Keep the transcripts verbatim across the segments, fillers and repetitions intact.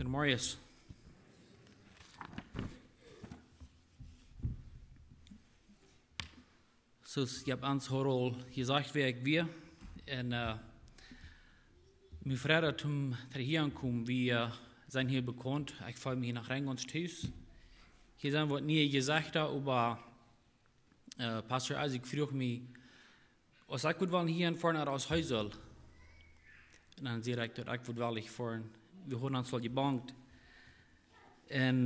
Goodemorjes. Soo aus jie haben aul jesajcht, wäa ekj wia. Un, äh, mie freit daut, om hia auntokomen. Wie, äh, sent hia bekaunt. Ekj feel mie hia noch rein gaunz tus. Hia sent waut niee Jesecha, oba, äh, Pastor Isaac fruach mie, aus ekj wudd wellen hia foaren ooda aus hee sull. Un dan säd ekj daut ekj wudd wellen hia foaren. Wie hauden ons aul jebangt. Un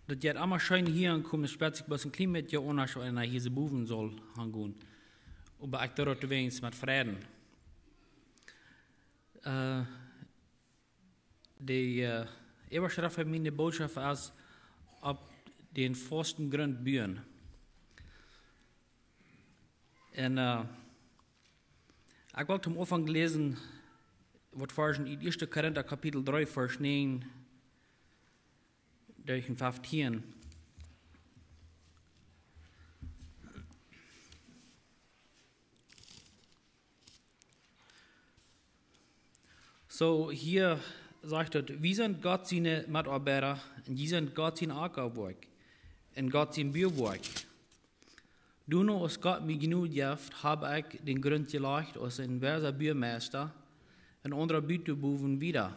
daut jeit emma scheen hia auntokomen, daut spieet sikj bloos een kjlien bät aundasch, wan eena hia soo bowen saul gonen. Oba ekj deed daut weens met Freiden. Äh, de, äh, Äwaschreft von miene Bootschoft es: Opp dän fausten Grunt buen. Un, äh, ekj well toom Aunfank läsen waut Varsch en ieeschte Korinta Kapitel dree, Varsch näajen derch feftieen. Soo, hia sajcht et: Wie sent Gott siene Metoabeida un jie sent Gott sien Akjawoakj un Gott sien Buawoakj. Doano aus Gott mie Jnod jeft, hab ekj dän Grunt jelajcht aus een wiesa Buameista, un aundre buten bowen wieda.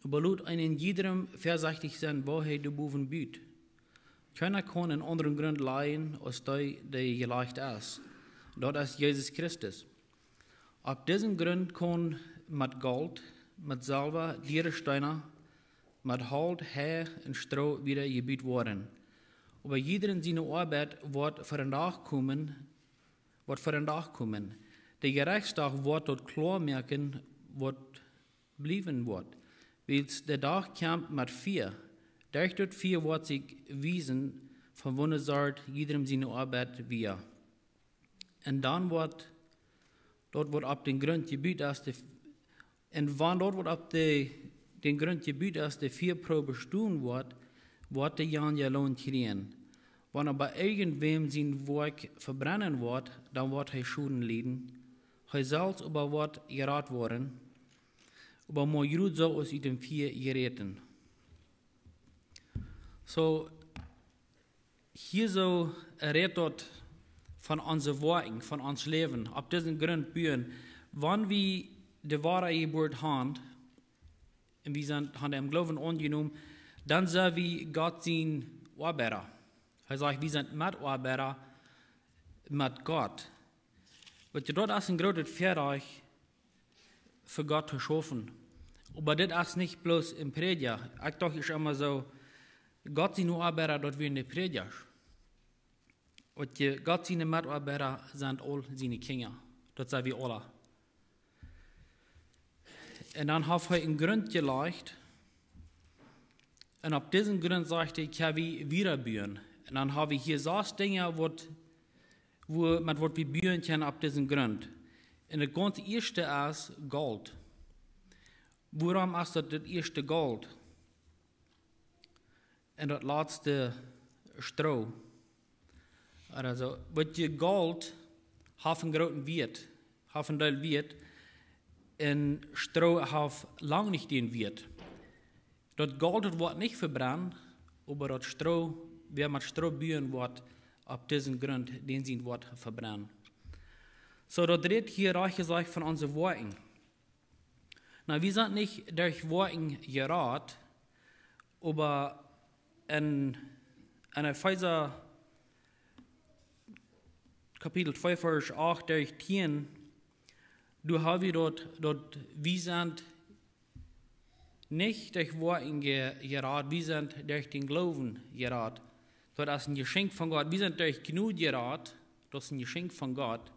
Oba lot een en jiedrem väasechtich sennen, woo hee doa bowen but. Kjeena kaun een aundren Grunt lajen aus dee, dee jelajcht es. Daut es Jesus Christus. Opp disen Grunt kaun met Golt, met Selwa, diere Steena, met Holt, Hei un Stroo wieda jebut woaren. Oba jiedrem siene Oabeit woat ver dän Dach komen, woat ver dän Dach komen. De Jerechtsdach woat daut kloa moaken, waut bliewen woat. Wiels de Dach kjemt met Fia. Derch daut Fia woat sikj wiesen, von woone Sort jiedrem siene Oabeit wia. Un dan woat daut, waut opp dän Grunt jebut es, de, un wan daut, waut opp de, dän Grunt jebut es, de Fiaproow bestonen woat, woat dee Jan äa Loon kjrieen. Wan oba irjentwäm sien Woakj vebrennen woat, dan woat hee Schoden lieden. Hee selfst oba woat jerat woaren, oba mau jrod soo aus ut däm Fia jeräten. Soo, hia soo rät daut von onse Woakjen, von ons Läwen, opp disen Grunt buen. Wan wie de woare Jeburt han, un wie sent, han dän Gloowen aunjenomen, dan sent wie Gott sien Oabeida. Hee sajcht, wie sent Metoabeida met Gott. Weetst, daut es een grootet Väarajcht, fa Gott to schaufen. Oba dit es nich bloos een Prädja. Ekj docht ieescht emma soo, Gott siene Oabeida, daut wieren de Prädjasch. Weetst, Gott siene Metoabeida sent aul siene Kjinja. Daut sent wie aula. Un dan haft hee een Grunt jelajcht. Un opp disen Grunt, sajcht hee, kjenn wie wieda buen. Un dan ha wie hia sas Dinja, waut, wua, met waut wie buen kjennen opp disen Grunt. Un daut gaunz ieeschte es Golt. Wuarom es daut daut ieeschte Golt? Un daut latste Stroo. Aulsoo, weetst, Golt haft een grooten Wieet, haft een Deel Wieet, un Stroo haft lang nich dän Wieet. Daut Golt, daut woat nich vebrennen, oba daut Stroo, wäa met Stroo buen woat, opp disen Grunt, dän sien woat vebrennen. Soo, daut rät hia rajcht jesajcht von onse Woakjen. Nu, wie sent nich derch Woakjen jerat, oba en, en Efeesa Kapitel twee, Varsch acht derch tieen, doa ha wie daut, daut wie sent nich derch Woakjen je-, jerat, wie sent derch dän Gloowen jerat. Daut es een Jeschenkj von Gott. Wie sent derch Jnod jerat, daut es een Jeschenkj von Gott.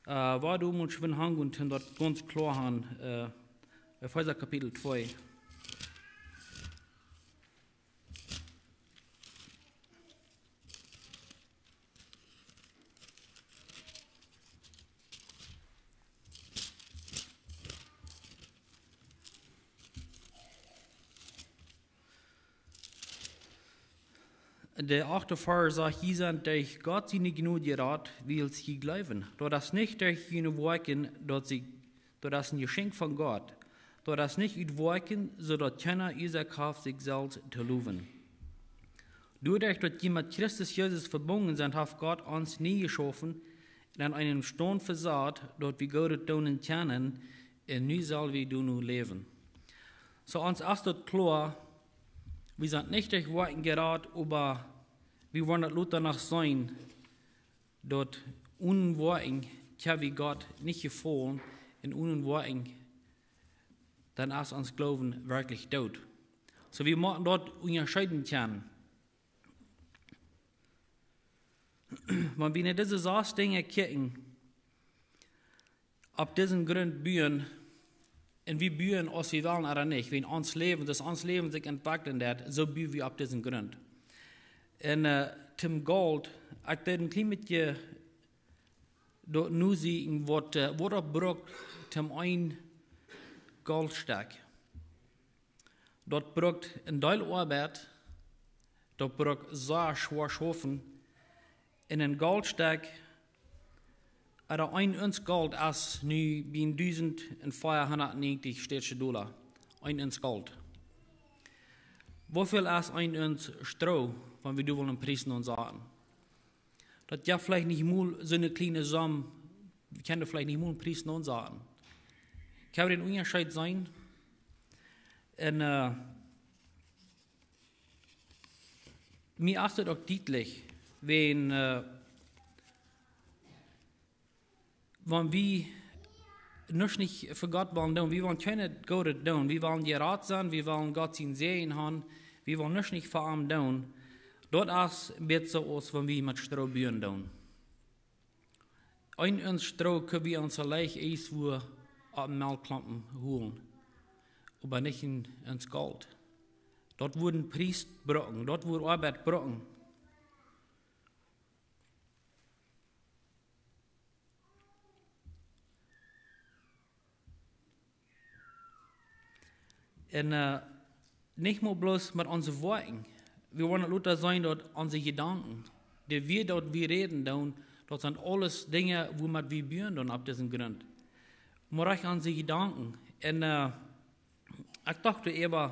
Äh, wua du motst wan han un daut gaunz kloa han, äh, Efeesa Kapitel twee. De achte Varsch sajcht: Jie sent derch Gott siene Jnod jerat, wiels jie jleewen. Daut es nich derch june Woakjen, daut see, daut es een Jeschenkj von Gott. Daut es nich ut Woakjen, soo daut kjeena Uasoak haft, sikj selfst to lowen. Doaderch daut jie met Christus Jesus vebungen sent, haft Gott ons nie jeschaufen un en eenen Staunt vesat, daut wie Goodet doonen kjennen, un nu sell wie doano läwen. Soo ons es daut kloa, wie sent nich derch Woakjen jerat, oba wie woaren daut lota noch seenen, daut onen Woakjen kjenn wie Gott nich jefaulen, un onen Woakjen, dan es ons Gloowen werkjlich doot. Soo wie motten daut unjascheeden kjennen. Wan wie no dise sas Dinja kjikjen, opp disen Grunt buen, un wie buen aus wie wellen ooda nich, wan ons Läwen, daut ons Läwen sikj entwekjlen deit, soo buen wie opp disen Grunt. Un, äh, toom Golt, ekj deed een kjlien bät doa nu seenen waut, äh, waut daut brukt toom een Goltstekj. Daut brukt een Deel Oabeit, daut brukt sea schwoa schaufen. Un een Goltstekj, ooda een Unz Golt es nu bie dusent un vea hundat näajentich stätsche Dolla. Een Unz Golt. Woo väl es een Unz Stroo, wan wie doa wellen een Pries nosaten? Daut jeft veleicht nich mol soone kjliene Som, wie kjennen veleicht nich mol een Pries nosaten. Kjenn wie dän Unjascheet seenen? Un, äh, mie es daut uk dietlich, wan, äh, wan wie nuscht nich fa Gott wellen doonen, wie wellen kjeen Goodet doonen, wie wellen jerat sennen, wie wellen Gott sienen Säajen haben, wie wellen nuscht nich fa am doonen, daut es een bät soo aus wan wie met Stroo buen doonen. Een Unz Stroo kjenn wie ons veleicht irjentwua opp een Melkjklompen holen, oba nich een Unz Golt. Daut woat een Pries brucken, daut woat Oabeit brucken. Un, äh, nich mau bloos met onse Woakjen. Wie woaren lota seenen daut onse Jedanken, de Wieed daut wie räden doonen, daut sent aules Dinja, woo met wie buen doonen opp disen Grunt. Mau uk onse Jedanken. Un, äh, ekj docht doaräwa,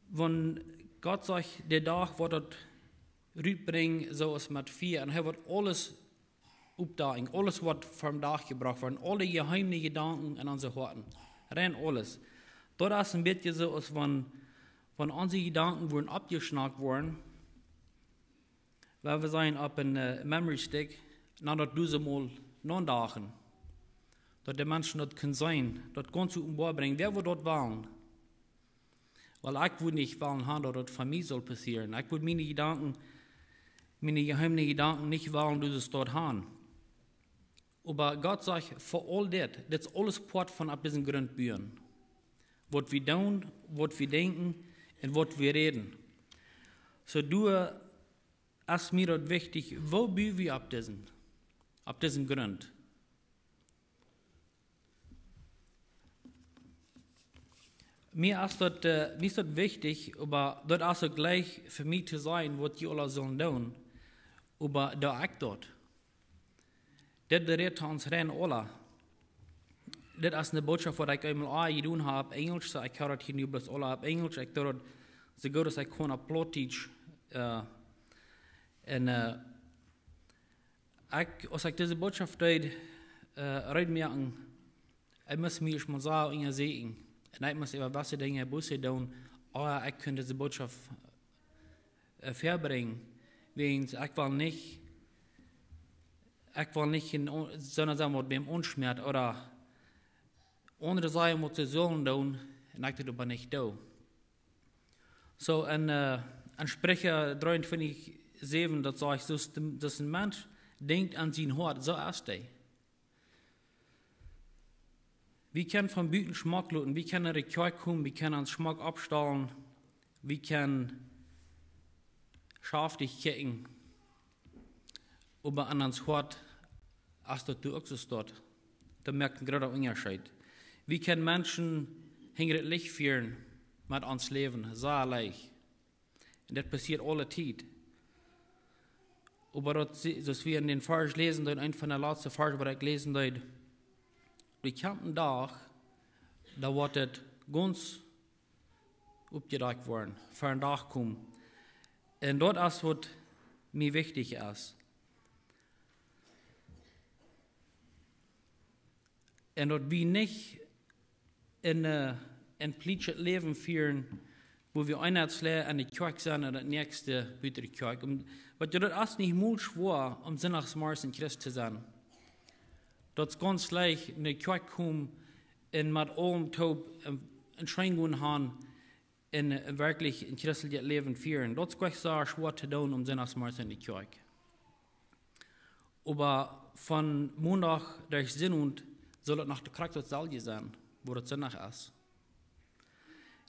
wan Gott sajcht, de Dach woat daut rutbrinjen, soo aus met Fia. Un hee woat aules oppdakjen, aules woat ver dän Dach jebrocht woaren, aule jeheeme Jedanken en onse Hoaten. Rein aules. Daut es een bät soo aus wan, wan onse Jedanken woaren oppjeschnackt woaren, wan wie seenen opp een, äh, memory stick, dan daut dusent mol nodachen. Daut de Menschen daut kjennen seenen, daut kjennen see openboa brinjen. Wäa woat daut wellen? Wiels ekj wudd nich wellen haben, daut daut fa mie saul passieren. Ekj wudd miene Jedanken, miene jeheeme Jedanken nich wellen dusent doa haben. Oba Gott sajcht, fa aul dit, dit es aules Poat von opp disen Grunt buen. Waut wie doonen, waut wie denkjen un waut wie räden. Soo doa es mie daut wichtich, woo bue wie opp disen, opp disen Grunt? Mie es daut, äh, mie es daut wichtich, oba daut es uk leicht fa mie to sajen, waut jie aula sellen doonen, oba doo ekj daut? Dit rät to ons rein aula. Dit es eene Botschaft, waut ekj eemol aul jedonen hab opp Enjlisch, soo ekj hab daut hia nu bloos aula opp Enjlisch. Ekj doo daut soo goot aus ekj kaun opp Plautdietsch, äh, un, äh, ekj, aus ekj dise Botschaft deed, äh, reed moaken, ekj must mie ieescht mol selfst unjaseenen. Un ekj must äwa waut fa Dinja Buße doonen, ea ekj kunn dise Botschaft, äh, verbrinjen. Wiels ekj well nich, ekj well nich en, soo aus waut wäm aunschmäat ooda aundre sajen, waut see sellen doonen, un ekj daut oba nich doo. Soo, en, äh, en Spricha dreeuntwintich säwen, daut sajcht, soo aus de, soo aus een Mensch denkjt en sien Hoat, soo es hee. Wie kjennen von buten schmock loten, wie kjennen en de Kjoakj komen, wie kjennen ons schmock oppstalen, wie kjennen schaftich kjikjen, oba en ons Hoat, aus daut doa uk soo steit, daut moakt een groota Unjascheet. Wie kjennen Menschen hinja daut Licht fieren met ons Läwen, sea leicht. Un daut passieet aule Tiet. Oba daut, soo aus wie en dän Varsch läsen, daut een von de latste Varsch, waut ekj läsen deed, doa kjemt een Dach, dan woat et gaunz oppjedakjt woaren, ver een Dach komen. Un daut es waut mie wichtich es. Un daut wie nich een, äh, een plietschet Läwen fieren, wua wie eena Lea enne Kjoakj sent un daut näakjste buta de Kjoakj. Om, wiels daut es nich mol schwoa, om Sindachsmorjes een Christ to sennen. Daut es gaunz leicht, enne Kjoakj komen un met aulem toop een, een Scheengonen haben un, äh, werkjlich een christeljet Läwen fieren. Daut es nich soo schwoa to doonen, om Sindachsmorjes enne Kjoakj. Oba von Mondach derch Sindach saul et noch de Kjoakj daut selwje sennen, woo daut Sindach es.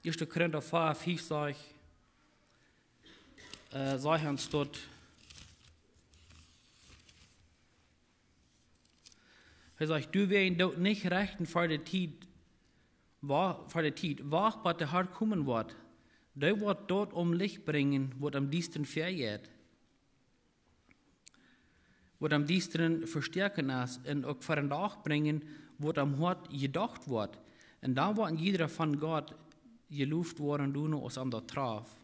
Ieeschte Korinta vea, fief sajcht, äh, sajcht ons daut, hee sajcht: "Doawäajen doot nich rechten ver de Tiet, wa-, ver de Tiet, wacht, bat de Har komen woat. Dee woat daut aum Licht brinjen, waut em Diestren vejeit, waut em Diestren vestoaken es, un uk ver een Dach brinjen, waut em Hoat jedocht woat. Un dan woat een jieda von Gott jeloft woaren, doonen aus am daut traft."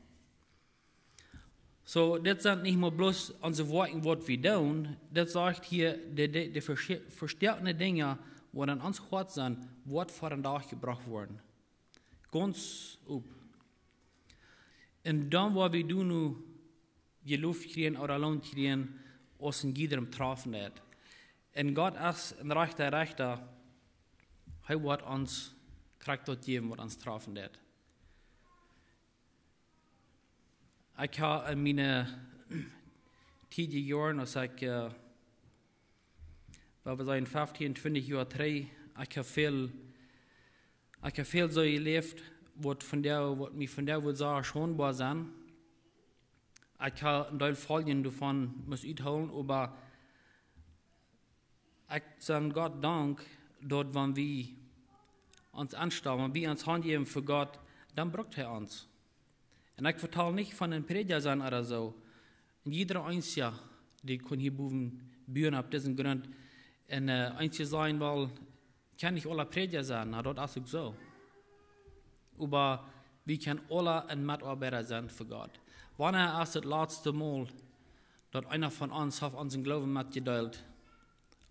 Soo, dit sent nich mau bloos onse Woakjen, waut wie doonen. Dit sajcht hia, de, de, de vesche-, vestoakne Dinja, waut en ons Hoat sent, woat ver een Dach jebrocht woaren. Gaunz opp. Un dan woa wie doonen, nu jeloft kjrieen ooda Loon kjrieen, aus een jieda am trafen deit. Un Gott es een rajchta Rechta. Hee woat ons krakjt daut jäwen, waut ons trafen deit. Ekj hab en miene tiedje Joaren, aus ekj, äh, wie wellen sajen, feftieen, twintich Joa trigj, ekj hab väl, ekj hab väl soo jeläft, waut von dee, waut mie von dee wudd sea schonboa sennen. Ekj hab een Deel Foljen doavon must uthoolen, oba ekj saj Gott Dank, daut wan wie ons aunstalen, wan wie ons hanjäwen fa Gott, dan brukt hee ons. Un ekj vetal nich von een Prädja sennen ooda soo. Un jieda eena, dee kunn hia bowen buen opp disen Grunt. Un, äh, eena sajen well, kaun nich aule Prädja sennen, na, daut es uk soo. Oba wie kjennen aule een Metoabeida sennen fa Gott. Wanea es daut latste Mol, daut eena von ons haft onsen Gloowen metjedeelt,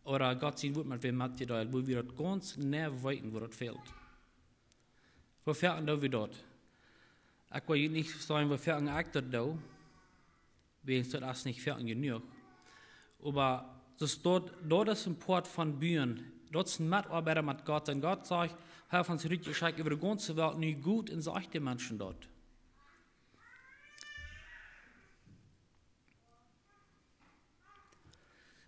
ooda Gott sien Wuat met wäm metjedeelt, wua wie daut gaunz jeneiw weeten, wua daut fält? Woo foaken doo wie daut? Ekj well junt nich sajen, woo foaken ekj daut doo, wiels daut es nich foaken jenuach. Oba soo daut, daut es een Poat von buen. Daut es een Metoabeida met Gott. Un Gott sajcht, hee haft ons rutjeschekjt äwa de gaunze Welt, nu jeit un sajcht de Menschen daut.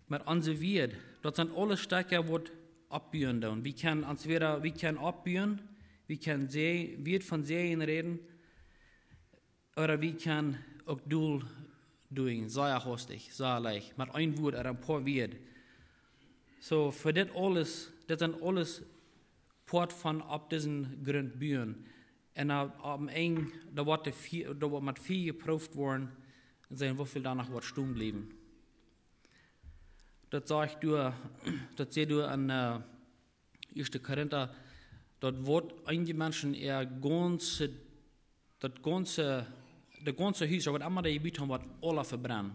Met onse Wieed, daut sent aule Stekja, waut oppbuen doonen. Wie kjennen ons wada, wie kjennen oppbuen, wie kjennen Sä-, Wieed von Säajen räden, ooda wie kjennen uk dol doonen, sea hastich, sea leicht, met een Wuat ooda een poa Wieed. Soo, fa dit aules, dit sent aules Poat von opp disen Grunt buen. Un opp, opp een Enj, doa woat de Fie-, doa woat met Fia jeprooft woaren un seenen, woo väl doa noch woat stonen bliewen. Daut sajcht doa, daut sajcht doa en, äh, Ieeschte Korinta, daut woat eenje Menschen äa gaunze, daut gaunze, de gaunze Hus, waut emma dee jebut haben, woat aula vebrennen.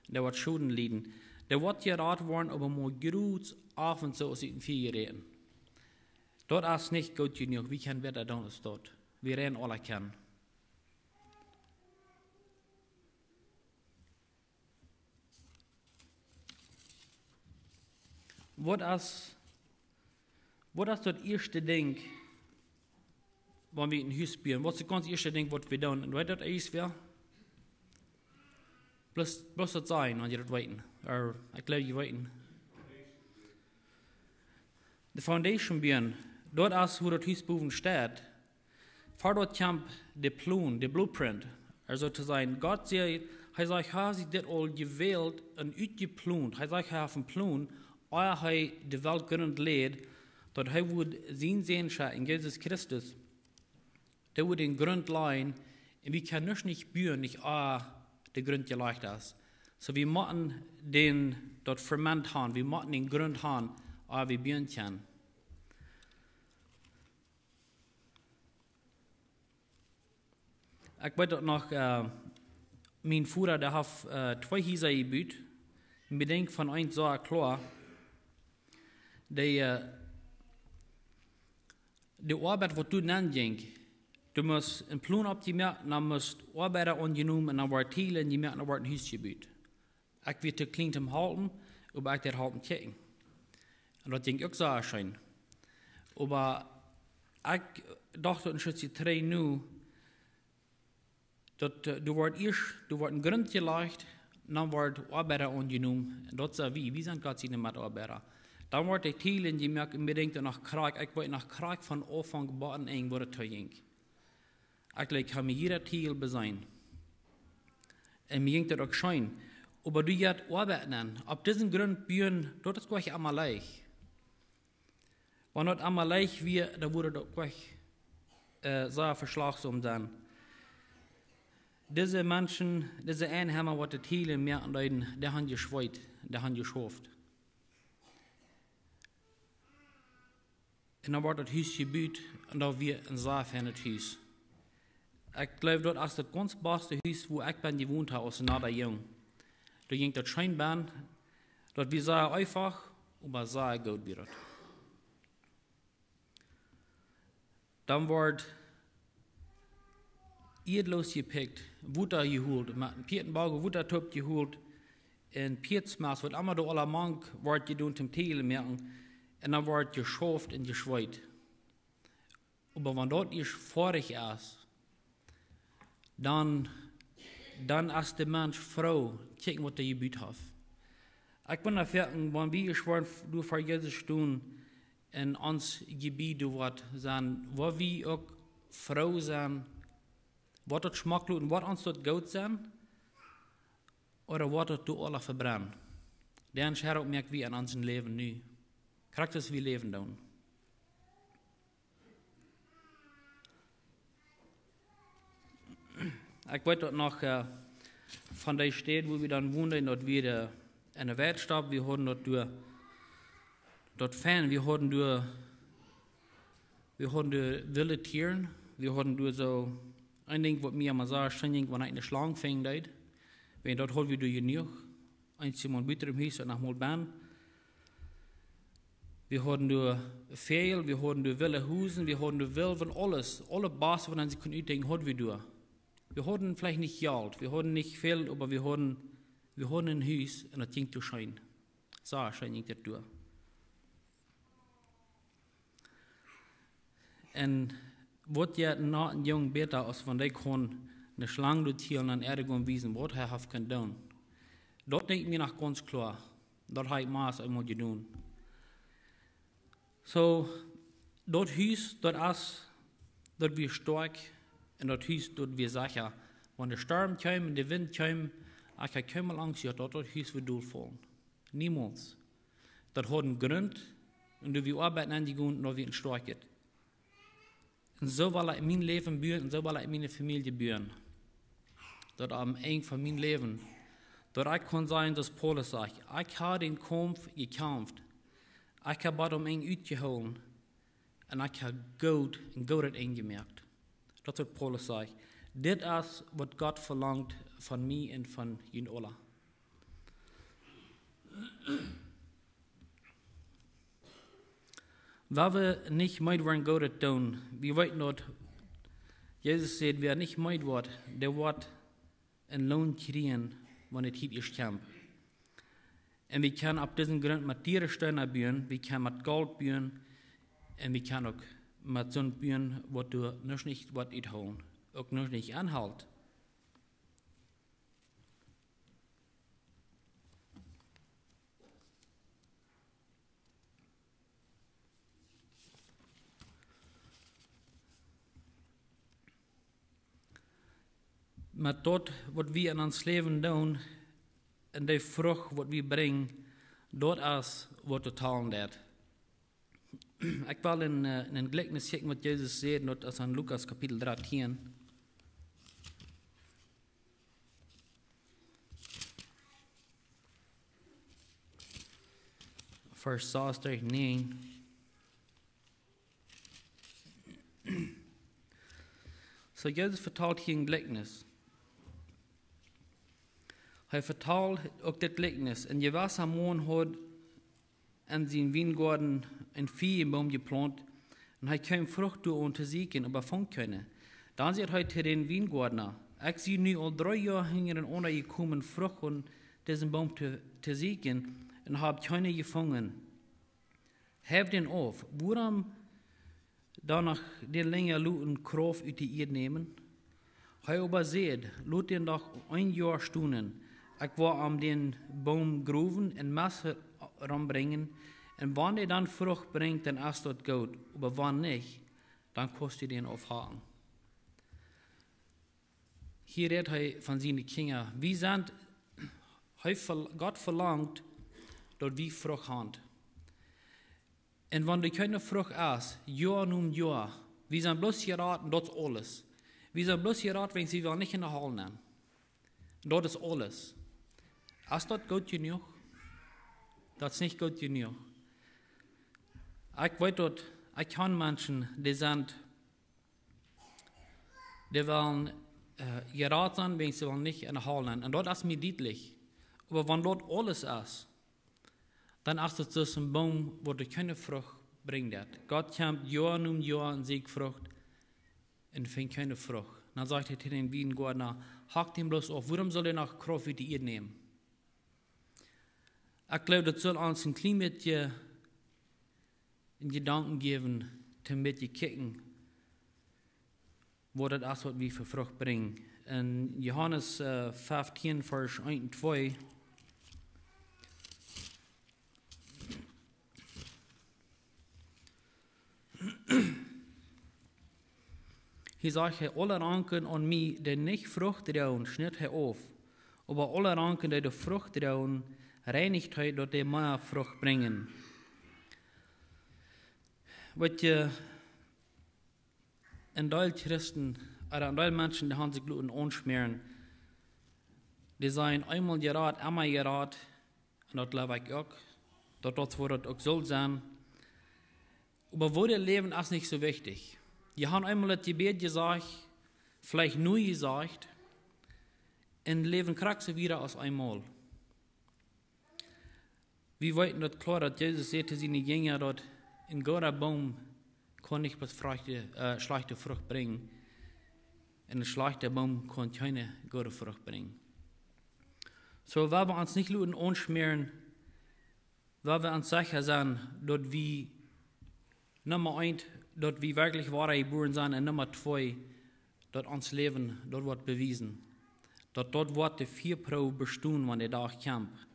Dee woat Schoden lieden. Dee woat jerat woaren, oba mau groots opp un too aus ut een Fia jeräten. Daut es nich goot jenuach. Wie kjennen bäta doonen aus daut. Wie räden aula kjennen. Waut es, waut es daut ieeschte Dinkj, wan wie een Hus buen? Waut es daut gaunz ieeschte Dinkj, waut wie doonen? Un weet daut ieescht wäa? Bloos, bloos daut sajen, wan jie daut weeten. Ooda, ekj jleew, jie weeten. De Foundation buen, daut es, woo daut Hus bowen steit. Ver daut kjemt de Plon, de Blueprint, aulsoo to sajen. Gott säd, hee sajcht, hee haft dit aul jewält un utjeplont. Hee sajcht, hee haft een Plon, ea hee de Welt Grunt läd, daut hee wudd sienen Sän schekjen, Jesus Christus, dee wudd dän Grunt lajen, un wie kjennen nuscht nich buen, nich ea de Grunt jelajcht es. Soo, wie motten dän, daut Fundament haben, wie motten dän Grunt haben, ea wie buen kjennen. Ekj weet daut noch, äh, mien Voda, dee haft, äh, twee Hiesa jebut. Un ekj denkj von eent soo kloa, dee, äh, de Oabeit waut doa nenn jinkj, du must een Plon oppjemoakt, dan must Oabeida aunjenomen un dan wort Tiel enjemoakt un dan wort een Hus jebut. Ekj wia too kjlien toom halpen, oba ekj deed halpen kjikjen. Un daut jinkj uk sea scheen. Oba ekj docht daut een Stootje trigj nu, daut, äh, doa wort ieescht, doa wort een Grunt jelajcht, dan wort Oabeida aunjenomen. Un daut sent wie, wie sent Gott siene Metoabeida. Dan wort de Tiel enjemoakt un ekj denkj daut noch krakjt, ekj weet noch krakjt von Aunfank bat Enj woo daut too jinkj. Ekj, ekj hab mie jieda Tiel beseenen. Un mie jinkj daut uk scheen. Oba du jeist Oabeit nenn. Opp disen Grunt buen, daut es goanich emma leicht. Wan daut emma leicht wia, dan wudd daut goanich, äh, sea veschlajchtsom sennen. Dise Menschen, dise Einheima waut de Tiel moaken deeden, dee han jeschweet, dee han jeschauft. Un dan wort daut Hus jebut un daut wia een sea feinet Hus. Ekj jleew daut es daut gaunz baste Hus wua ekj ben jewont hab aus een natta Jung. Doa jinkj daut scheen benn, daut wia sea eefach, oba sea goot wia daut. Dan wort Ieed loosjepikjt, Wota jeholt, met een Pieetboagen Wota toop jeholt, un Pieetsmest, waut emma doa aula mank wort jedonen toom Tiel moaken, un dan wort jeschauft un jeschweet. Oba wan daut ieescht foadich es, dan, dan es de Mensch froo, kjikj waut hee jebut haft. Ekj ben doafäa, wan wie ieescht woaren f-, doa ver Jesus stonen un ons Jebied doa woat sennen, woa wie uk froo sennen, woat daut schmock loten, woat ons daut goot sennen, ooda woat daut doa aula vebrennen? Dee Entscheidunk moak wie en ons Läwen nu. Krakjt aus wie läwen doonen. Ekj weet daut noch, äh, von dee Städ wua wie dan wonden, daut wia, äh, enne Weidstaut, wie hauden daut doa, daut fein, wie hauden doa, wie hauden doa wille Tieren, wie hauden doa soo, een Dinkj waut mie emma sea scheen jinkj, wan ekj eene Schlang finjen deed, wiels daut haud wie doa jenuach, eent mol buten em Hus un noch mol benn. Wie hauden doa Väajel, wie hauden doa wille Hosen, wie hauden doa Welwen, aules, aule Baste waut eena sikj kunn utdenkjen, hauden wie doa. Wie hauden veleicht nich Jelt, wie hauden nich väl, oba wie hauden, wie hauden een Hus un daut jinkj doa scheen. Sea scheen jinkj daut doa. Un waut jeit een natta Jung bäta aus wan dee kunn eene Schlang doa tielen un irjent wiesen waut hee haft kunt doonen? Daut denkj ekj mie noch gaunz kloa. Daut hab ekj mau eemol jedonen. Soo, daut Hus, daut es, daut wia stoakj, un daut Hus, daut wia secha. Wan de Storm kjeem un de Wint kjeem, ekj haud kjeenmol Angst jehaut, daut daut Hus wudd dolfaulen. Niemols. Daut haud een Grunt, un doa wia Oabeit aunjegonen, un daut wia een stoakjet. Un soo well ekj mien Läwen buen, un soo well ekj miene Famielje buen. Daut aum Enj von mien Läwen, daut ekj kunn sajen, soo aus Paulus sajcht: "Ekj hab dän Kaumf jekjamft. Ekj hab bat aum Enj utjehoolen. Un ekj hab goot, een goodet Enj jemoakt." Daut es waut Paulus sajcht. Dit es waut Gott velangt von mie un von junt aula. Wan wie nich meed woaren Goodet doonen, wie weeten daut Jesus sajcht, wäa nich meed woat, dee woat een Loon kjrieen, wan de Tiet ieescht kjemt. Un wie kjennen opp disen Grunt met diere Steena buen, wie kjennen met Golt buen, un wie kjennen uk met soont buen, waut doa nuscht nich woat uthoolen, uk nuscht nich aunhelt. Met daut waut wie en ons Läwen doonen un de Frucht waut wie brinjen, daut es waut doa talen deit. Ekj well een, äh, een Jlikjnis kjikjen waut Jesus sajcht, daut es en Lukas Kapitel dartieen. Varsch sas derch näajen. Soo, Jesus vetalt hia een Jlikjnis. Hee vetalt uk dit Jlikjnis. Een jewessa Maun haud en sienen Wiengoaden eenen Fiejenboom jeplaunt, un hee kjeem Frucht doaraun to sieekjen, oba funk kjeene. Dan säd hee to dän Wiengoadna: "Ekj sie nu aul dree Joa hinjarenaunda jekomen, Frucht aun disen Boom to, to sieekjen, un hab kjeene jefungen. Hab dän auf. Wuarom dan noch dän lenja loten Krauft ut de Ieed nämen?" Hee oba säd: "Lot dän doch een Joa stonen. Ekj woa aun dän Boom growen un Mest rom brinjen, un wan dee dan Frucht brinjt, dan es daut goot, oba wan nich, dan kaust du dän aufhacken." Hia rät hee von siene Kjinja. Wie sent, hee vel-, Gott velangt, daut wie Frucht haben. Un wan doa kjeene Frucht es, Joa no Joa, wie sent bloos jerat un daut es aules. Wie sent bloos jerat, wan wie wellen nich enne Hal nämen. Daut es aules. Es daut goot jenuach? Daut es nich goot jenuach. Ekj weet daut, ekj kjan Menschen, dee sent, dee wellen, äh, jerat sennen, wan see wellen nich enne Hal nämen. Un daut es mie dietlich. Oba wan daut aules es, dan es daut soo aus een Boom, waut doa kjeene Frucht brinjt. Gott kjemt Joa no Joa un sieekjt Frucht un finjt kjeene Frucht. Dan sajcht hee to dän Wiengoadna: "Hack dän bloos auf. Wuarom saul dee noch Krauft ut de Ieed nämen?" Ekj jleew, daut saul ons een kjlien bät een Jedanken jäwen, een bät kjikjen, waut daut es, waut wie fa Frucht brinjen. En Johanes, äh, feftieen, Varsch eent un twee. Hia sajcht hee: "Aule Ranken aun mie, dee nich Frucht droagen, schnitt hee auf. Oba aule Ranken, dee de Frucht droagen, reinicht hee, daut dee mea Frucht brinjen." Weet jie, een Deel Christen, ooda een Deel Menschen, dee haben sikj loten aunschmäaren. Dee sent eemol jerat, emma jerat, un daut jleew ekj uk, daut daut fa daut uk saul sennen. Oba woo dee läwen es nich soo wichtich. Dee haben eemol daut Jebäd jesajcht, veleicht nu jesajcht, un läwen krakjt soo wieda aus eemol. Wie weeten daut kloa, daut Jesus säd to siene Jinja, daut een gooda Boom kaun nich bloos schlajchte, äh, schlajchte Frucht brinjen, un een schlajchta Boom kaun kjeene goode Frucht brinjen. Soo, wan wie ons nich loten aunschmäaren, wan wie ons secha sennen, daut wie, Numma eent, daut wie werkjlich woa jebuaren sent, un Numma twee, daut ons Läwen daut woat bewiesen, daut daut woat de Fiaproow bestonen, wan de Dach kjemt.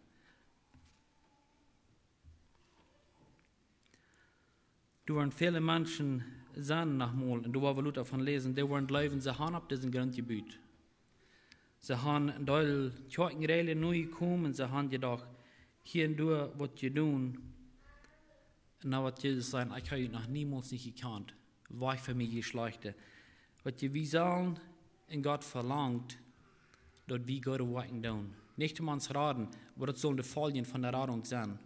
Doa woaren väle Menschen sennen noch mol, un doa woa wie lota von läsen, dee woaren jleewen, see haben opp disen Grunt jebut. See haben een Deel Kjoakjenräajlen nojekomen, see haben jedocht, hia un doa woat jedonen. Un dan woat Jesus sajen: "Ekj hab junt noch niemols nich jekjant. Wajch von mie, jie Schlajchte." Weet jie, wie sellen, un Gott velangt, daut wie goode Woakjen doonen. Nich om ons raden, oba daut sellen de Foljen von de Radunk sennen.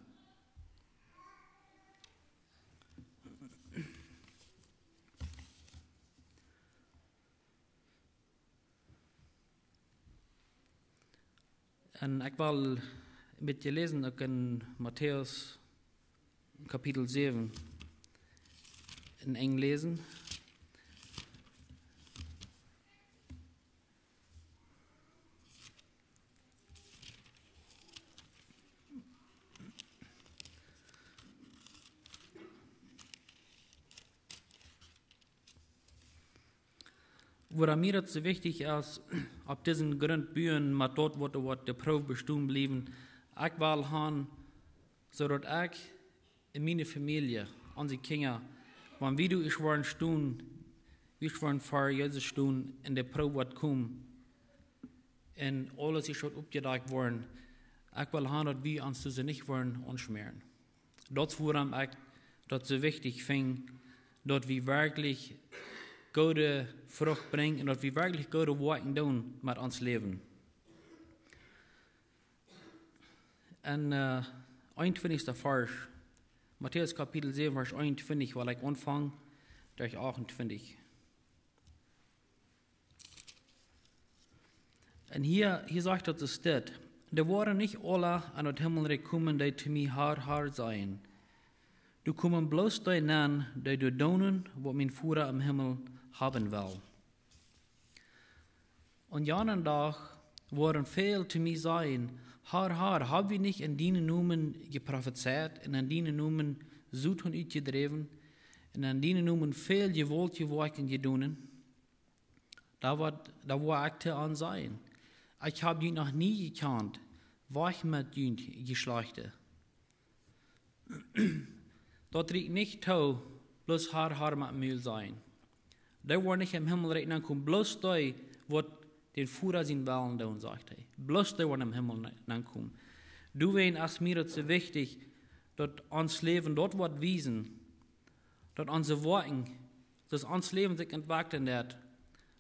Un ekj well met junt läsen uk en Matäus Kapitel säwen. En Enj läsen. Wuarom mie daut soo wichtich es, opp disen Grunt buen, met daut waut, waut de Proow bestonen bliewen, ekj well haben, soo daut ekj un miene Famielje, onse Kjinja, wan wie doa ieescht woaren stonen, wie ieescht woaren ver Jesus stonen un de Proow woat komen, un aules ieescht woat oppjedakjt woaren, ekj well haben, daut wie ons doa nich woaren aunschmäaren. Daut es wuarom ekj daut soo wichtich finj, daut wie werkjlich goode Frucht brinjen un daut wie werkjlich goode Woakjen doonen met ons Läwen. En, äh, eenuntwintichsten Varsch, Matäus Kapitel säwen, Varsch eenuntwintich, well ekj aunfangen, derch achtuntwintich. Un hia, hia sajcht daut, es dit: Dee woaren nich aula aun daut Himmelrikj komen, dee to mie: Herr, Herr, sajen. Doa komen bloos dee nenn, dee doa doonen, waut mien Voda em Himmel haben well. Aun janen Dach woaren väl to mie sajen: Herr, Herr, hab wie nich en dienen Nomen jeprofezeit un en dienen Nomen Soton utjedräwen un en dienen Nomen väl jewaultje Woakjen jedonen? Doa woa, doa woa ekj to an sajen: Ekj hab junt noch nie jekjant. Wajch met junt, jie Schlajchte. Daut rieekjt nich too, bloos Herr, Herr met Mul sajen. Dee woaren nich em Himmelrikj nenn komen, bloos dee, waut dän Voda sienen Wellen doonen, sajcht hee. Bloos dee woaren em Himmel ne-, nenn komen. Doawäajen es mie daut soo wichtich, daut ons Läwen daut woat wiesen, daut onse Woakjen, daut ons Läwen sikj entwekjelt, daut,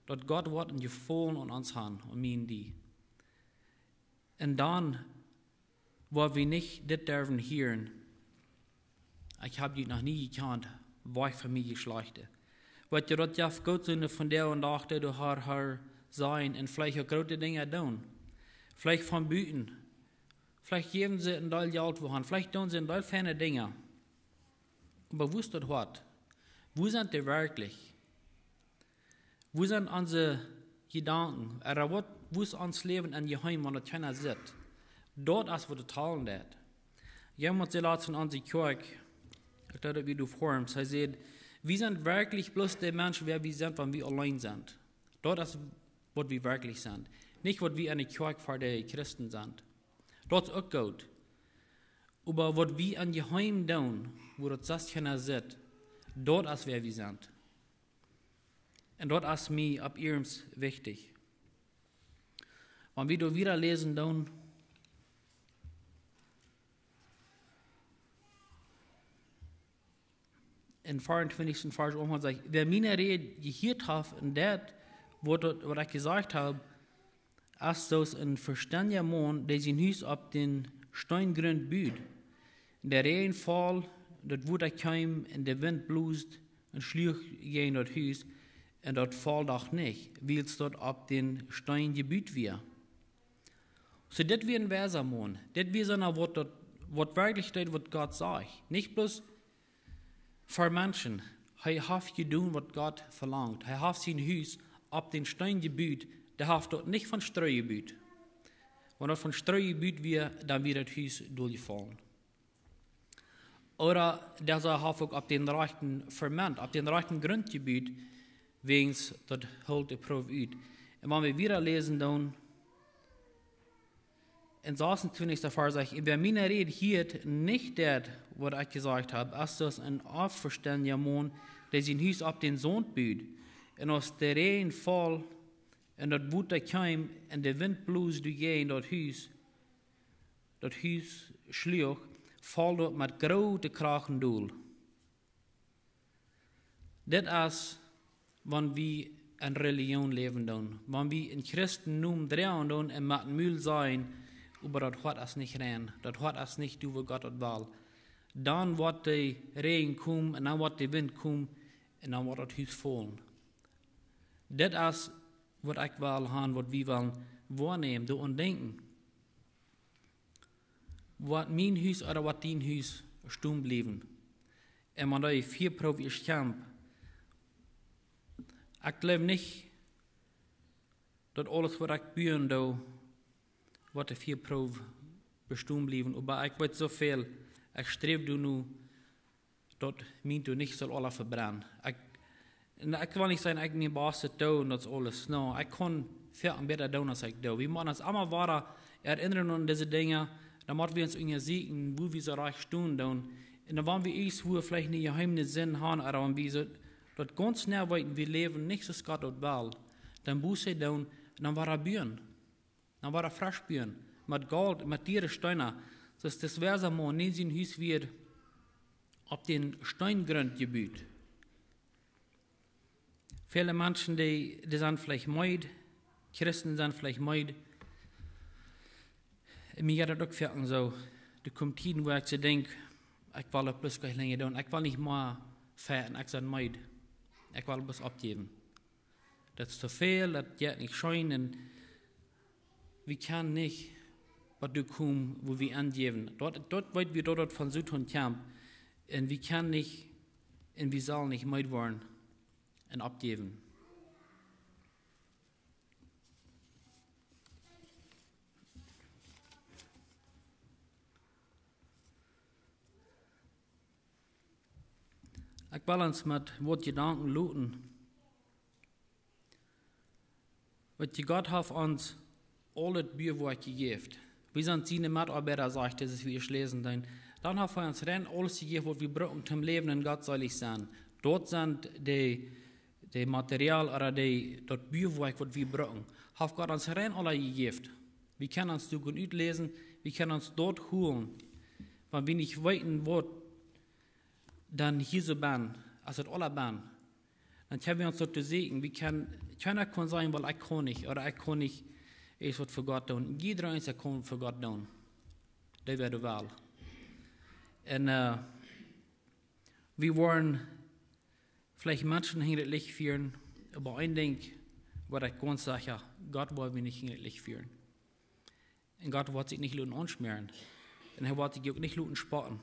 daut Gott woat een Jefaulen aun ons han, aun mie un die. Un dan woa wie nich dit derwen hieren: Ekj hab junt noch nie jekjant, wajch von mie, jie Schlajchte. Waut jie daut jeft, goot sent von dee un dacht, dee doa Herr, Herr sajen un veleicht uk groote Dinja doonen. Veleicht von buten. Veleicht jäwen see een Deel Jelt woahan. Veleicht doonen see een Deel feine Dinja. Oba woo es daut Hoat? Woo sent dee werkjlich? Woo sent onse Jedanken? Ooda waut, woo es ons Läwen em Jeheimen, wan daut kjeena sitt? Daut es, waut daut talen deit. Jemaunt säd latst en onse Kjoakj, ekj denkj, daut wia Forms, hee säd: Wie sent werkjlich bloos dee Menschen, wäa wie sent, wan wie auleen sent. Daut es, waut wie werkjlich sent. Nich, waut wie enne Kjoakj fa de Christen sent. Daut es uk goot. Oba waut wie em Jeheimen doonen, woo daut sest kjeena sitt, daut es, wäa wie sent. Un daut es mie opp iernst wichtich. Wan wie doa wieda läsen doonen, em veeauntwintichsten Varsch aunfangt, sajcht: Wäa miene Räd jehieet haft un deit, waut, waut ekj jesajcht hab, es soo aus een vestendja Maun, dee sien Hus opp dän Steenjrunt but. De Räajen foll, daut Wota kjeem, un de Wint bloos un schluach jäajen daut Hus, un daut foll doch nich, wiels daut opp dän Steen jebut wia. Soo, dit wia een weisa Maun. Dit wia soona, waut daut, waut werkjlich deed, waut Gott sajcht. Nich bloos fa Menschen. Hee haft jedonen, waut Gott velangt. Hee haft sien Hus opp dän Steen jebut. Dee haft daut nich von Stroo jebut. Wan daut von Stroo jebut wia, dan wia daut Hus doljefollen. Ooda dee haft uk opp dän rajchten Fundament, opp dän rajchten Grunt jebut, wäajens daut helt de Proow ut. Un wan wie wieda läsen doonen, em sasuntwintichsten Varsch sajcht: Wäa miene Räd hieet, nich deit, waut ekj jesajcht hab, es soo aus een onvestendja Maun, dee sien Hus opp dän Saunt but. Un aus de Räajen foll, un daut Wota kjeem, un de Wint bloos doajäajen daut Hus, daut Hus schluach, foll daut met groote Krach dol. Dit es, wan wie en Relijoon läwen doonen, wan wie een Christennomen droagen doonen un met dän Mul sajen, oba daut Hoat es nich rein, daut Hoat es nich doa, woo Gott daut well. Dan woat de Räajen komen un dan woat de Wint komen un dan woat daut Hus follen. Dit es, waut ekj well han, waut wie wellen woanämen, doaraun denkjen. Woat mien Hus ooda woat dien Hus stonen bliewen? Un wan de Fiaproow es kjemt, ekj jleew nich, daut aules, waut ekj buen doo, woat de Fiaproow bestonen bliewen. Oba ekj weet soo väl, ekj sträw doano, daut mien Hus nich saul aula vebrennen. Ekj, un ekj well nich sajen, ekj mien Baste doo un daut es aules. No, ekj kaun väl bäta doonen, aus ekj doo. Wie motten ons emma wada erinnern aun dise Dinja. Dan motten wie ons unjasieekjen, woo wie soo rajcht stonen doonen. Un dan, wan wie ieescht, woo veleicht nich jeheemne Sind han, ooda wan wie soo, daut gaunz nau weeten, wie läwen nich soo aus Gott daut well, dan Buße doonen, un dan wada buen. Dan wada fresch buen, met Golt, met diere Steena, soo aus dis weisa Maun, dee sien Hus wia opp dän Steenjrunt jebut. Väle Menschen, dee, dee sent veleicht meed, Christen sent veleicht meed. Un mie jeit daut uk foaken soo. Doa kjemt Tieden, wua ekj soo denkj: Ekj well daut bloos nich lenja doonen. Ekj well nich mea fajchten, ekj sie meed. Ekj well bloos oppjäwen. Daut es too väl, daut jeit nich scheen. Un Wie kjennen nich waut doa kjemt, wua wie aunjäwen. Daut, daut weet wie, daut daut von Soton kjemt. Un wie kjennen nich, un wie sellen nich meed woaren un oppjäwen. Ekj well ons met waut Jedanken loten. Weet jie, Gott haft ons aul daut Buawoakj jejäft. Wie sent siene Metoabeida, sajcht et, aus wie ieescht läsen deeden. Dan haft hee ons rein aules jejäft, waut wie brucken toom läwen un gottselich sennen. Daut sent de, de Material ooda de, daut Buawoakj, waut wie brucken. Haft Gott ons rein aules jejäft. Wie kjennen ons doa goot utläsen, wie kjennen ons daut holen. Wan wie nich weeten, waut dan hia soo bennen, aus et aula bennen, dan kjennen wie ons daut to sajen. Wie kjennen, kjeena kaun sajen, well, ekj kaun nich, ooda ekj kaun nich ieescht waut fa Gott doonen. Jieda eena kaun fa Gott doonen, dee wea well. Un, äh, wie woaren veleicht Menschen hinja daut Licht fieren, oba een Dinkj weet ekj gaunz secha, Gott woa wie nich hinja daut Licht fieren. Un Gott woat sikj nich loten aunschmäaren. Un hee woat sikj uk nich loten spotten.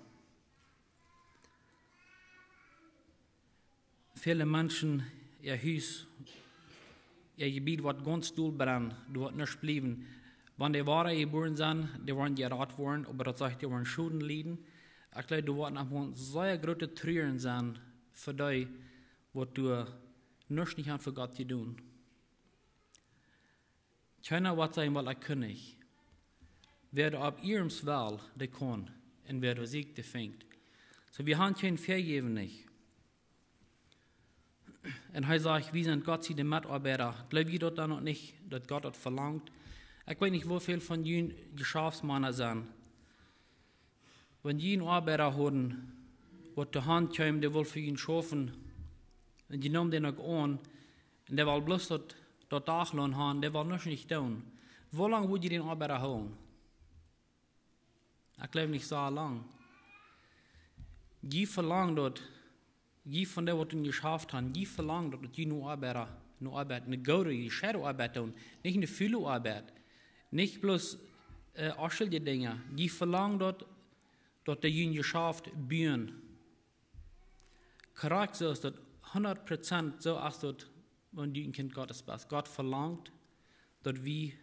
Väle Menschen, äa Hus, äa Jebied woat gaunz dol brennen, doa woat nuscht bliewen. Wan dee wada jebuaren sent, dee woaren jerat woaren, oba daut sajcht, dee woaren Schoden lieden. Ekj jleew, doa woat noch een sea grootet Truaren sennen fa dee, waut doa nuscht nich haben fa Gott jedonen. Kjeena woat sajen, well, ekj kaun nich. Wäa doa opp ieescht well, dee kaun. Un wäa doa sieekjt, dee finjt. Soo, wie haben kjeen Vejäwnis. Un hee sajcht, wie sent Gott siene Metoabeida. Jleew jie daut dan noch nich, daut Gott daut velangt? Ekj weet nich, woo väl von junt Jeschaftsmana sent. Wan jie eenen Oabeida hauden, waut to Hus kjeem, dee wull fa junt schaufen, un jie neemen dän uk aun, un dee wull bloos daut, daut Dachloon haben, dee wull nuscht nich doonen. Woo lang wudd jie dän Oabeida hoolen? Ekj jleew nich soo lang. Jie velangen daut, jie von dee, waut doa jeschaft haben, jie velangen daut, daut jie nu Oabeida, nu Oabeit, eene goode, jescheite Oabeit doonen, nich eene fule Oabeit, nich bloos, äh, onschulje Dinja. Jie velangen daut, daut dee jun Jeschaft buen. Krakjt soo es daut, hundat Prozent soo es daut, wan du een Kjint Gottes best. Gott velangt, daut wie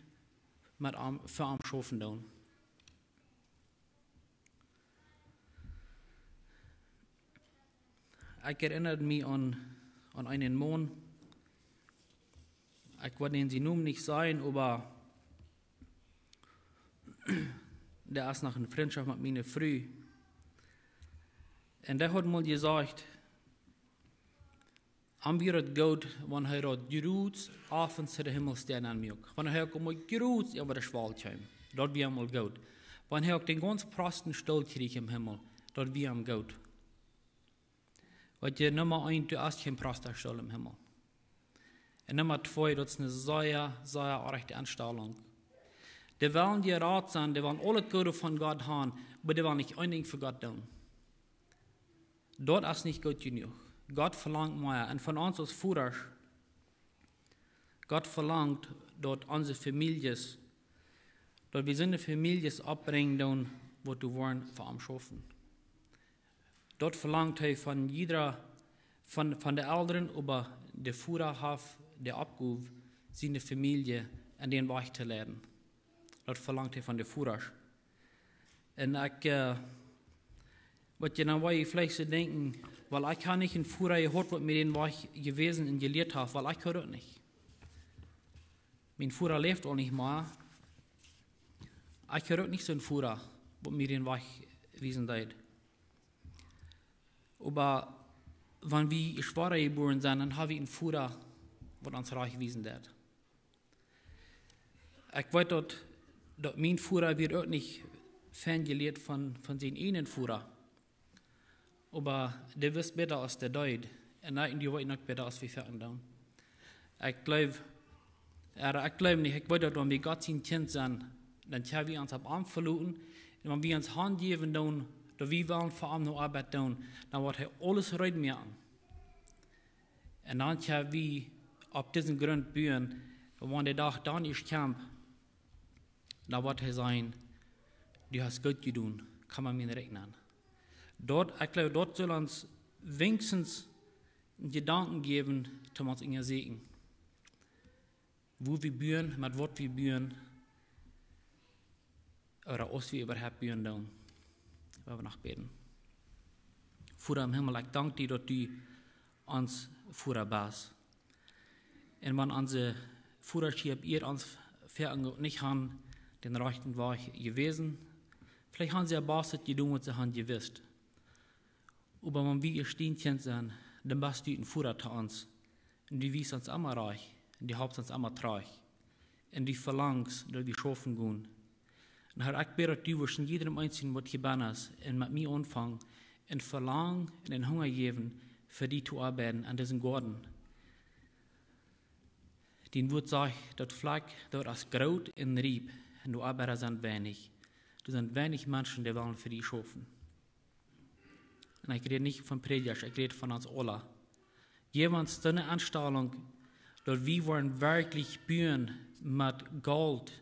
met am, fa am schaufen doonen. Ekj errenna mie aun, aun eenen Maun. Ekj woa dän sienen Nomen nich sajen, oba dee es noch en Frintschoft met miene Fru. Un dee haud mol jesajcht, am wia et goot, wan hee daut jrod aufens to de Himmel stiejen aunmuak. Wan hee uk mol jrod äwa de Schwal kjeem, daut wia am aul goot. Wan hee uk dän gaunz prasten Stool kjrieech em Himmel, daut wia am goot. Weet jie, Numma eent, du hast kjeen Prastastool em Himmel. Un Numma twee, daut es eene sea, sea oaje Enstalunk. Dee wellen jerat sennen, dee wellen aul daut Goode von Gott haben, oba dee wellen nich een Dinkj fa Gott doonen. Daut es nich goot jenuach. Gott velangt mea. Un von ons aus Vodasch, Gott velangt, daut onse Famieljes, daut wie soone Famieljes oppbrinjen doonen, waut doa woaren fa am schaufen. Daut velangt hee von jieda, von, von de Elren, oba de Voda haft de Oppgow, siene Famielje aun dän Wajch to leiden. Daut velangt hee von de Vodasch. Un ekj, äh, waut jie dan woaren veleicht soo denkjen, well, ekj hab nich eenen Voda jehaut, waut mie dän Wajch jewäsen un jelieet haft, well, ekj hab daut nich. Mien Voda läft aul nich mea. Ekj hab uk nich soon Voda, waut mie dän Wajch wiesen deed. Oba wan wie schwoa jebuaren sent, dan hab wie eenen Voda, waut ons rajcht wiesen deed. Ekj weet daut, daut mien Voda wia uk nich fein jelieet von, von sienen eenen Voda. Oba dee wist bäta aus dee deed. Un ekj un du weeten uk bäta aus wie foaken doonen. Ekj jleew, ea, ekj jleew nich, ekj weet daut, wan wie Gott sien Kjint sent, dan kjenn wie ons opp am veloten. Un wan wie ons hanjäwen doonen, daut wie wellen fa am ne Oabeit doonen, dan woat hee aules reed moaken. Un dan kjenn wie opp disen Grunt buen, wan de Dach dan ieescht kjemt, Dan woat hee sajen: "Du hast goot jedonen, komm en mien Rikj nenn." Daut, ekj jleew, daut saul ons weens eenen Jedanken jäwen, toom ons unjasieekjen, woo wie buen, met waut wie buen, ooda aus wie äwahaupt buen doonen. Wie woaren noch bäden. Voda em Himmel, ekj dank die, daut du ons Voda best. Un wan onse Vodasch hia opp Ieed ons veleicht nich haben dän rajchten Wajch jewäsen, veleicht haben see daut baste jedonen, waut see haben jewist. Oba wan wie äa Steenkjint sent, dan best du een Voda to ons. Un du wiest ons emma rajcht, un du halpst ons emma trajcht. Un du velangst, daut wie schaufen gonen. Un Herr, ekj bäd, daut du wurscht en jiedrem eenen, waut hia bennen es, un met mie aunfangen, een Velangen un een Hunga jäwen, fa die to oabeiden aun disen Goaden. Dien Wuat sajcht, daut Flakj, daut es groot un riep, un de Oabeida sent weinich. Doa sent weinich Menschen, dee wellen fa die schaufen. Un ekj räd nich von Prädjasch, ekj räd von ons aula. Jäw ons soone Enstalunk, daut wie woaren werkjlich buen met Golt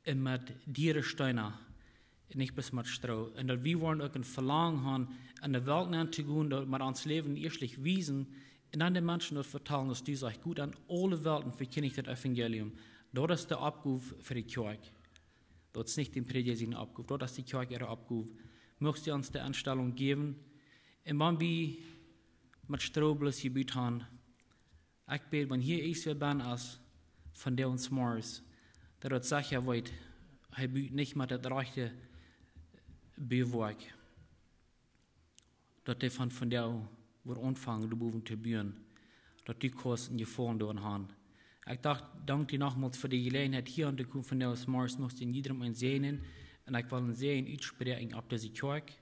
un met diere Steena un nich bloos met Stroo. Un daut wie woaren uk een Velangen haben, en de Welt nenn to gonen, daut met ons Läwen ieeschtlich wiesen, un dan de Menschen daut vetalen, daut du sajchst: "Got en aule Welt un vekjindich daut Evangelium." Daut es de Oppgow fa de Kjoakj. Daut es nich dän Prädja siene Oppgow, daut es de Kjoakj äare Oppgow. Muchst du ons de Enstalunk jäwen. Un wan wie met Stroo bloos jebut haben, ekj bäd, wan hia irjentwäa bennen es vondoag zemorjes, daut hee secha weet, hee but nich met daut rajchte Buwoakj, daut hee von vondoag woat aunfangen, doa bowen to buen, daut du kaust een Jefaulen doaraun haben. Ekj docht, dank die nochmol fa de Jeläajenheit hia aun to komen vondoag zemorjes, muchst du en jiedrem eenen säajnen, un ekj well een Säajen utspräakjen opp dise Kjoakj,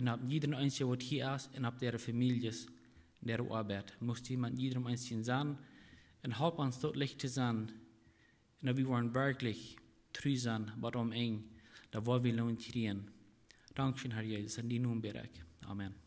un opp jiedrem eenen, waut hia es, un opp äare Famieljes, äare Oabeit. Muchst du met jiedrem eenen sennen, un halp ons daut Licht to sennen, un daut wie woaren werkjlich tru sennen bat aum Enj, daut woa wie Loon kjrieen. Dankscheen, Herr Jesus, en dienen Nomen bäd ekj. Amen.